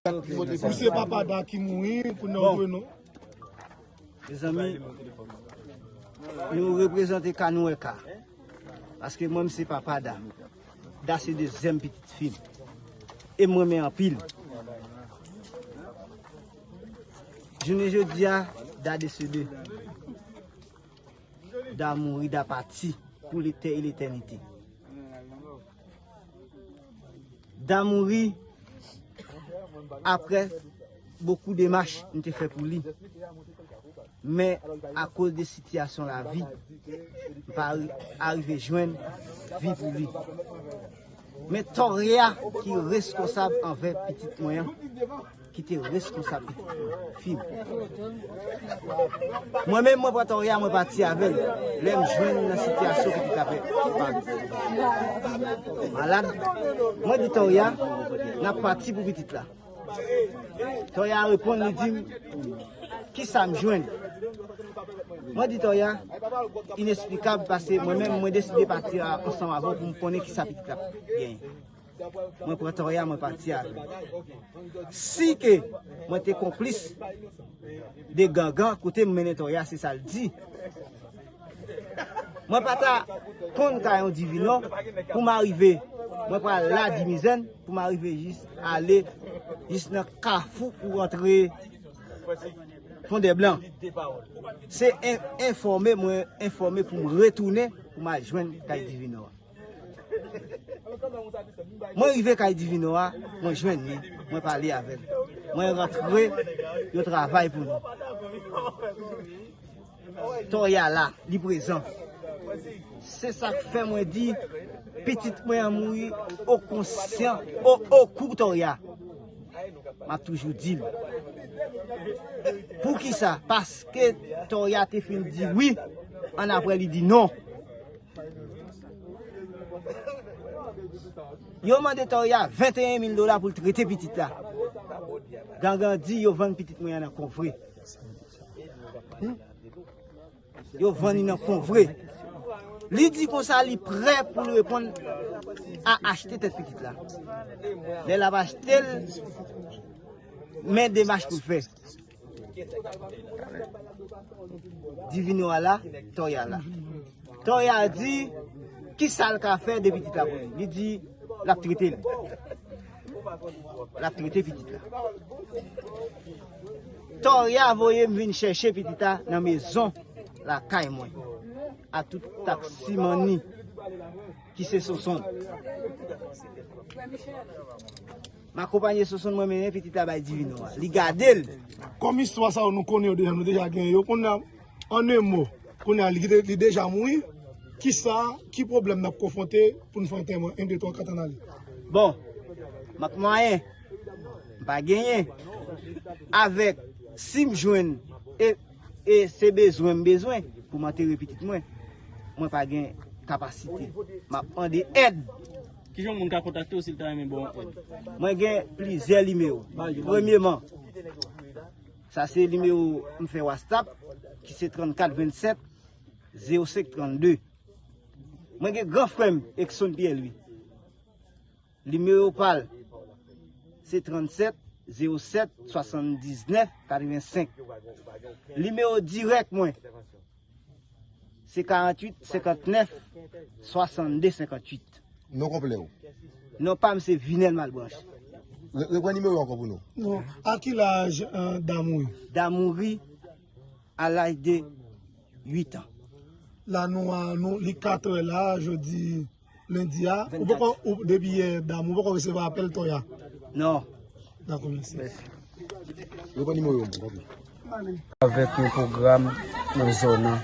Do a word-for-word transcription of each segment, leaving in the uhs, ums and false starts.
Ou se papa Da ki mouri, kounye a ou dwe non. Mezanmi, nou reprezante ka nou wè ka. Paske mwen, m se papa Da. Da se dezyèm pitit fi m. E m renmen anpil. Jounen jodi a, Da desede. Da mouri, Da pati pou letè e letènite. Da mouri aprè bokou demach m te fè pou li. Men akoz de sitiyasyon lavi, m pa ri- arive jwenn vi pou li. Men Toria ki reskonsab anvè pitit mwen an, ki te reskonsab pitit mwen, fi m. Mwen menm, mwen pran Toria, mwen pati avè l. Lè m jwenn nan sitiyasyon pitit la pa malad, mwen di Toria, n ap pati pou pitit la. Toya reponn, li di m, "Kisa m jwenn?" Mwen di Toya, "Inesplikab, paske mwen menm, mwen deside pati a- ansanm avè w pou m konnen kisa pitit la genyen." Mwen pran Toya, mwen pati avè l. Si ke mwen te konplis de gangan, kote m mennen Toya, se sa l di. Mwen pa ta konn kay yon Divinò pou m arive, mwen pral la Dimizèn pou m arive jis ale jis nan kafou pou antre Fondèblan. Se en- enfòme, mwen enfòme pou m retounen pou m al jwenn kay Divinò a. Mwen rive kay Divinò a, mwen jwenn li, mwen pale avè l. Mwen rantre, yo travay pou nou. Toya la, li prezan. Se sa k fè mwen di, pitit mwen an mouri o konsyan, o, o kou Toya. M ap toujou di l. Poukisa? Paske Toya te fin di wi, annapre li di non. Yo mande Toya venteyen mil dola pou l trete pitit la. Gangan di yo vann pitit mwen an nan konvre. Yo vann li nan konvre. Li di konsa li prè pou l reponn a achte tèt pitit la. Lè l ap achte l, men demach pou l fè. Divino a la, Toya la. Toya di, kisa l ka fè de pitit la pou li? Li di, l ap trete l. L ap trete pitit la. Toya voye m vin chèche pitit la nan mezon lakay mwen. A tout taksiman ni ki se Sonson. M akonpanye Sonson, mwen mennen pitit la bay Divino a. Li gade l. Kòm istwa sa yo nou konnen yo deja, nou deja gen yo. Kounye a, an en mo, kounye a li, li deja mouri. Kisa, ki pwoblèm n ap konfwonte pou n fè antèman? En, de, twa, kat, ann ale. Bon, mank mwayen, m pa genyen. Avèk, si m jwenn, e, e se bezwen m bezwen pou m antere pitit mwen, mwen pa gen kapasite. M ap mande èd. Kijan yon moun ka kontakte w si l ta renmen ba w yon èd? Mwen gen plizyè nimewo. Premyeman, sa se nimewo m fè WhatsApp, ki se trannkat vennsèt zewo senk trannde. Mwen gen gran frè m, Exxon Pierre Louis. Nimewo pa l, se trannsèt zewo sèt swasanndiznèf katrevensenk. Nimewo dirèk mwen, Se karanntuit senkantnèf swasannde senkanntuit. Non konplè w? Non pa m se Vinel Malbranche. Re- Reprann nimewo ankò pou nou. Non. A ki laj euh, Damouri? Damouri à l'âge de huit ans. La nou a nou li katrè la jodi lendi a. Ou poko ou depi yè Damouri ou poko resevwa apèl Toya? Non. Dakò, mèsi. Yo pran nimewo yo, tanpri. Avèk yon pwogram nan zòn nan.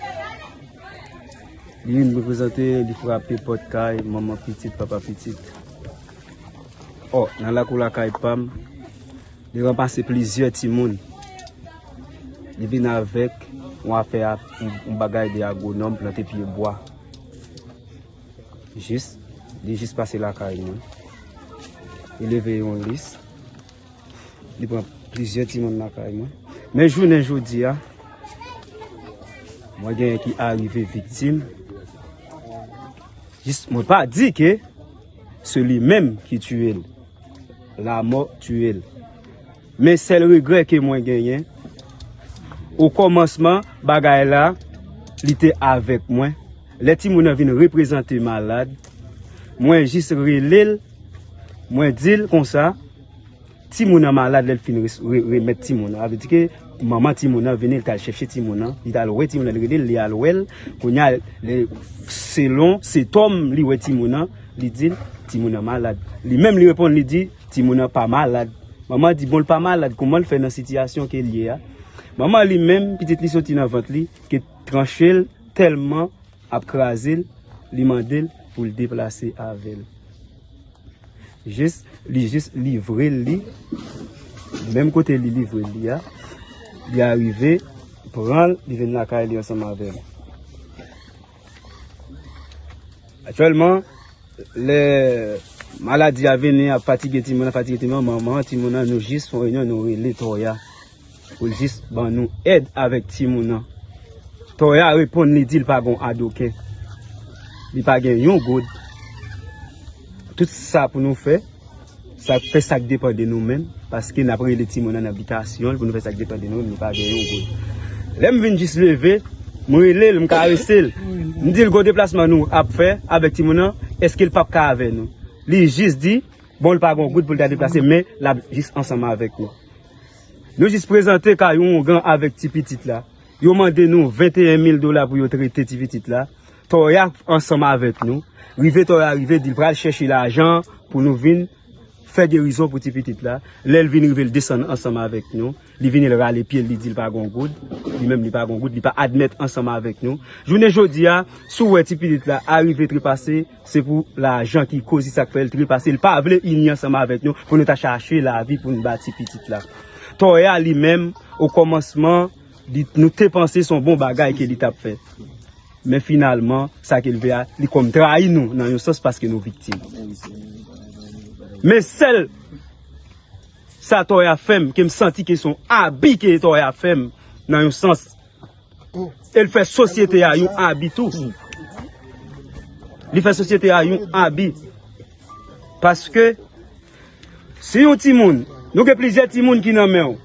Li vin reprezante, li frape pòt kay manman pitit, papa pitit. Ò, nan lakou lakay pa m, li ranmase plizyè timoun. Li vin avèk yon afè, yon, yon bagay de agwonòm, plante pye bwa. Jis, li jis pase lakay mwen. Li leve yon lis. Li pran plizyè timoun lakay mwen. Men jounen jodi a, mwen genyen ki arive viktim. Jis, mwen pa di ke se li menm ki tiye l. Lamò tiye l. Men sèl regrè ke mwen genyen, o kòmansman bagay la, li te avèk mwen. Lè timoun nan vin reprezante malad, mwen jis rele l, mwen di l konsa, timoun nan malad, lè l fin re- re- remèt timoun nan. Sa vle di ke manman timoun nan vini, li t al chèche timoun nan, li t al wè timoun nan, li rele l, li al wè l. Kounye a, lè- selon sentòm li wè timoun nan, li di l, timoun nan malad. Li menm li reponn, li di, timoun nan pa malad. Manman di, bon, l pa malad, kòman l fè nan sitiyasyon ke l ye a? Manman li menm, pitit li soti nan vant li, ke tranche l tèlman ap kraze l, li mande l pou l deplase avè l. Jis, li jis livre l li, menm kote li livre l li a, li arive, pran l, li vin lakay li ansanm avè l. Aktyèlman, lè maladi a vini, ap fatige timoun nan, fatige timoun nan, manman timoun nan, nou jis fè yon reyinyon, nou rele Toya pou l jis ban nou èd avèk timoun nan. Toya reponn, li di l pa gon adoken. Li pa gen yon goud. Tout sa pou nou fè, sa fè sa k depann de nou menm, paske n ap rele timoun nan nan bitasyon l pou nou fè sa k depann de nou menm, li pa gen yon goud. Lè m vin jis leve, m rele l, m karese l. M di l, gon deplasman nou ap fè avèk timoun nan, èske l p ap ka avè nou? Li jis di, bon, l pa gon goud pou l ta deplase, men l ap jis ansanm avèk nou. Nou jis prezante ka yon ougan avèk ti pitit la. Yo mande nou venteyen mil dola pou yo trete ti pitit la. Toya ansanm avèk nou. Rive Toya rive, di l pral chèche lajan pou nou vin fè gerizon pou ti pitit la. Lè l vin rive, l desann ansanm avèk nou. Li vini, l rale pye l, li di l pa gon goud. Li menm, li pa gon goud, li pa admèt ansanm avèk nou. Jounen jodi a, si w wè ti pitit la arive trepase, se pou lajan ki koz li, sa k fè l trepase. Li pa vle ini ansanm avèk nou pou nou ta chache lavi pou n ba ti pitit la. Toya li menm, o kòmansman, li, nou te panse se yon bon bagay ke li t ap fè. Men finalman, sa ke l vle a, li kòm trayi nou nan yon sans paske nou viktim. Men sèl sa Toya fè m, ke m santi ke se yon abi ke Toya fè m nan yon sans. E l fè sosyete a yon abi tou. Li fè sosyete a yon abi. Paske si yon timoun, nou gen plizyè timoun ki nan men w.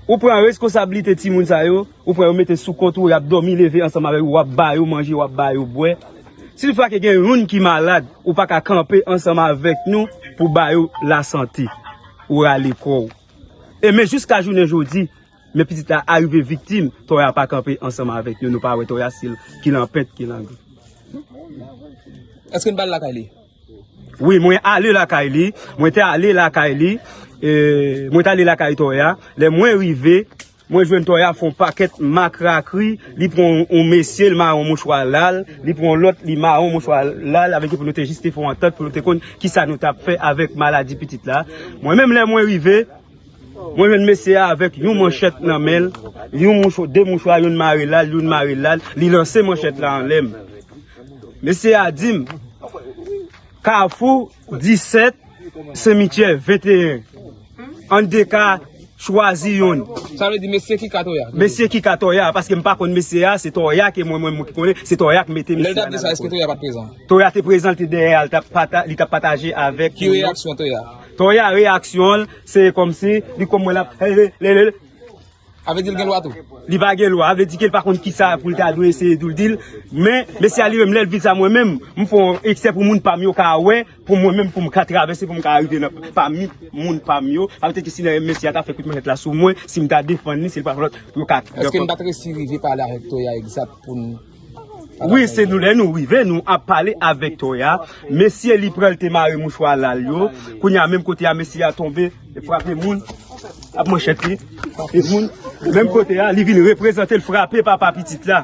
Ou pran reskonsablite timoun sa yo, ou pran yo mete sou kont ou, y ap dòmi leve ansanm avèk ou, w ap ba yo manje, w ap ba yo bwè. Si toutfwa ke gen youn ki malad, ou pa ka kanpe ansanm avèk nou pou ba yo lasante. Ou rale kò w. E men jiska jounen jodi, men pitit la arive viktim, Toya pa kanpe ansanm avèk nou, nou pa wè Toya si l ki lanpent, ki langou. Èske n pral lakay li? Wi, mwen ale lakay li, mwen te ale lakay li, e, mwen te ale lakay Toya. Lè mwen rive, mwen jwenn Toya fè yon pakèt makrakri, li pran yon, yon mesye, li mare yon mouchwa la l, li pran yon lòt, li mare yon mouchwa la l, avèk ki pou nou te jis te fè yon antant, pou nou te konn kisa nou t ap fè avèk maladi pitit la. Mwen menm lè mwen rive, mwen jwenn mesye a avèk yon manchèt nan men l, yon mouchwa, de mouchwa, youn mare la l, youn mare la l, li lanse manchèt la anlè m. Mesye a di m, Kafou disèt, Senmityè venteyen. Ann de ka chwazi youn. Sa vle di mesye ki ka Toya? Mesye ki ka Toya, paske m pa konn mesye a, se Toya ke mwen, mwen, mwen ki konnen, se Toya ki mete mesye a nan lakòz. Lè l t ap di sa, èske Toya pa t prezan? Toya te prezan, li te dèyè a, li t ap pata-, li t ap pataje avèk moun yo. Ki reyaksyon Toya? Toya reyaksyon l, se kòmsi, li kòm mwen l ap, he, he, le, le, le. Sa vle di l gen lwa tou. Li pa gen lwa, sa vle di ke l pa konn kisa pou l ta dwe eseye tou l di l. Men, mesye a li menm, lè l vin sa mwen menm, m fè yon eksè pou moun pa m yo ka wè, pou mwen menm, pou m ka travèse, pou m ka rive nan pami moun pa m yo. Sa vle di ke si mesye a ta fè kout manchèt la sou mwen, si m ta defann li, si l pa fè lòt, pou yo ka. Èske n pa t resi rive pale avèk Toya egzat pou n Wi, se nou lè nou rive, nou ap pale avèk Toya. Mesye li pran l te mare mouchwa lal yo. Kounye a, menm kote a, mesye a tonbe, li frape moun. Ap manchèt li. Frape moun. Menm kote a, li vin reprezante l frape papa pitit la.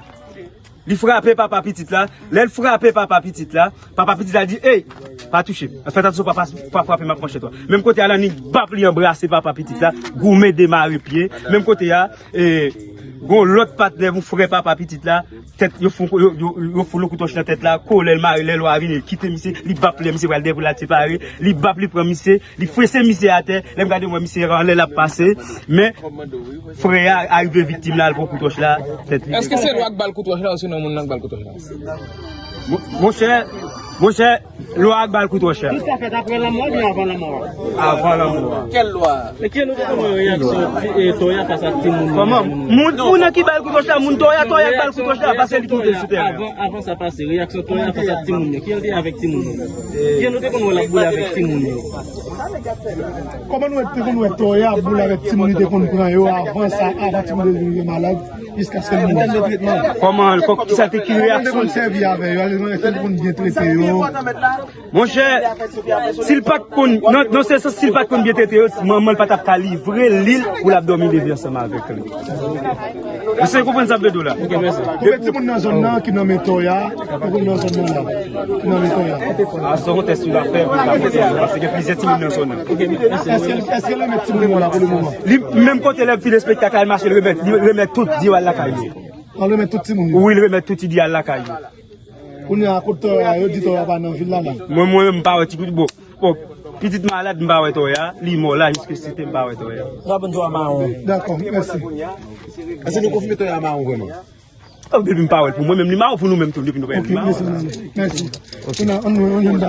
Li frape papa pitit la. Lè l frape papa pitit la, papa pitit la di, "Ey, pa touche m. Fè atansyon, papa, pa frape m ak manchèt ou." Menm kote a, Lani bap li anbrase papa pitit la. Goumen demare pye. Menm kote a, e, gon lòt patnè, yon frè papa pitit la. Tèt, yo fon, yo, yo, yo fon lo kout wòch nan tèt la, kolè l mare, lè lwa vini, li kite misye, li bap lè misye pral dèyè pou l al separe, li bap, li pran misye, li fese misye atè, lè m gade mwen misye anlè l ap pase, men frè a arive viktim la, al pran kout wòch la, tèt li. Èske se lwa k ba l kout wòch la, ou se nan moun nan k ba l kout wòch la? Mo-, monchè, monchè, Lwa ak bal kout wòch la. Tout sa fèt apre lanmò oubyen avan lanmò a? Avan lanmò a. Kèl lwa? Men kijan nou te konn wè reyaksyon ti, e, Toya fas ak timoun yo? Kòman? Moun, moun nan ki bal kout wòch la, moun Toya, Toya ak bal kout wòch la, pase li ki monte sou tèren. Avan, avan sa pase, reyaksyon Toya fas ak timoun yo. Kijan l te avèk timoun yo? Kijan nou te konn wè l ap boule avèk timoun yo? Kòman nou te konn wè Toya ap boule avèk timoun, li te konn pran yo avan sa, avan timoun yo vin malad? Jiskaske l mouri. Kòman, kò-, kisa te, ki reyaksyon? Èske l te konn sèvi avè yo? Èske l te konn byen trete yo? Monchè, si l pa t konn, nan, nan se sans, si l pa t konn byen trete yo, manman l pa t ap ka livre li l pou l ap dòmi leve ansanm avèk li. Èske w konprann sa m vle di w la? Ok, mèsi. Koupe timoun nan zòn nan ki nan men Toya, koupe nan zòn nan la, ki nan men Toya. A, se yon tès tou l ap fè, pou l ap fè, paske gen plizyè timoun nan zòn nan. Ok, mèsi. Èske, èske l remèt timoun yo la pou le moman? Li, menm kote lè l fin espektak la, l mache, l remèt, li remèt tout, di yo al lakay yo. An remèt tout timoun yo? Wi, l remèt tout, di al lakay yo. Kounye a, kote Toya, yo di Toya pa nan vil la, la. Mwen, mwen menm, m pa wè ti kout, bon, bon, pitit malad, m pa wè Toya, li mò la, jiskaske m pa wè Toya. N ap vin Toya mawon. Dakò, mèsi. Èske nou konfime Toya mawon vrèman? Oh, depi m pa wè l pou mwen menm, li mawon pou nou menm tou, depi nou pa wè l, li mawon. Ok, mèsi, mèsi. Kounye a, ann, ann, ann,